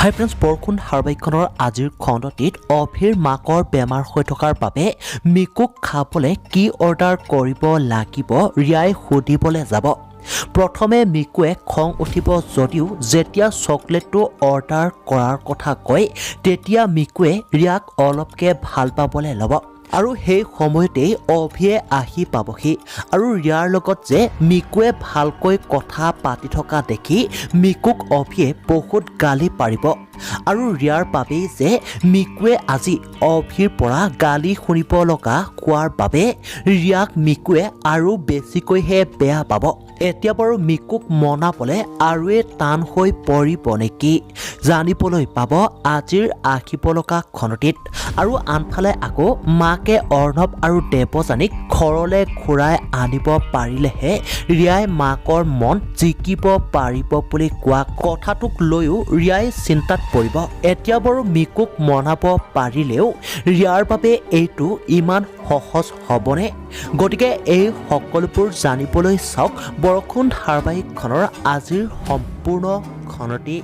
হাই friends, বৰষুণ ধাৰাবাহিকখনৰ আজিৰ খণ্ডটিত অভিৰ মাকৰ বেমাৰ হৈ থকাৰ বাবে মিকুক খাবলৈ কি অৰ্ডাৰ কৰিব লাগিব ৰিয়াই সুধিবলৈ যাব। প্ৰথমে মিকুৱে খং উঠিব যদিও যেতিয়া চকলেটটো অৰ্ডাৰ কৰাৰ কথা কয়, তেতিয়া মিকুৱে ৰিয়াক অলপকৈ ভাল পাবলৈ ল'ব আৰু সেই সময়তেই অভিয়ে আহি পাবহি আৰু ৰিয়াৰ লগত যে মিকুৱে ভালকৈ কথা পাতি থকা দেখি মিকুক অভিয়ে বহুত গালি পাৰিব আৰু ৰিয়াৰ বাবেই যে মিকুৱে আজি অভিৰ পৰা গালি শুনিব লগা হোৱাৰ বাবে ৰিয়াক মিকুৱে আৰু বেছিকৈহে বেয়া পাব। এতিয়া বাৰু মিকুক মনাবলৈ আৰুৱে টান হৈ পৰিব নেকি, জানিবলৈ পাব আজিৰ আহিব লগা খণ্ডটিত। আৰু আনফালে আকৌ মাকে অৰ্ণৱ আৰু দেৱযানীক ঘৰলৈ ঘূৰাই আনিব পাৰিলেহে ৰিয়াই মাকৰ মন জিকিব পাৰিব বুলি কোৱা কথাটোক লৈও ৰিয়াই চিন্তাত পৰিব। এতিয়া বাৰু মিকুক মনাব পাৰিলেও ৰিয়াৰ বাবে এইটো ইমান সহজ হ'বনে? গতিকে এই সকলোবোৰ জানিবলৈ চাওক বৰষুণ ধাৰাবাহিকখনৰ আজিৰ সম্পূৰ্ণ খণ্ডটি।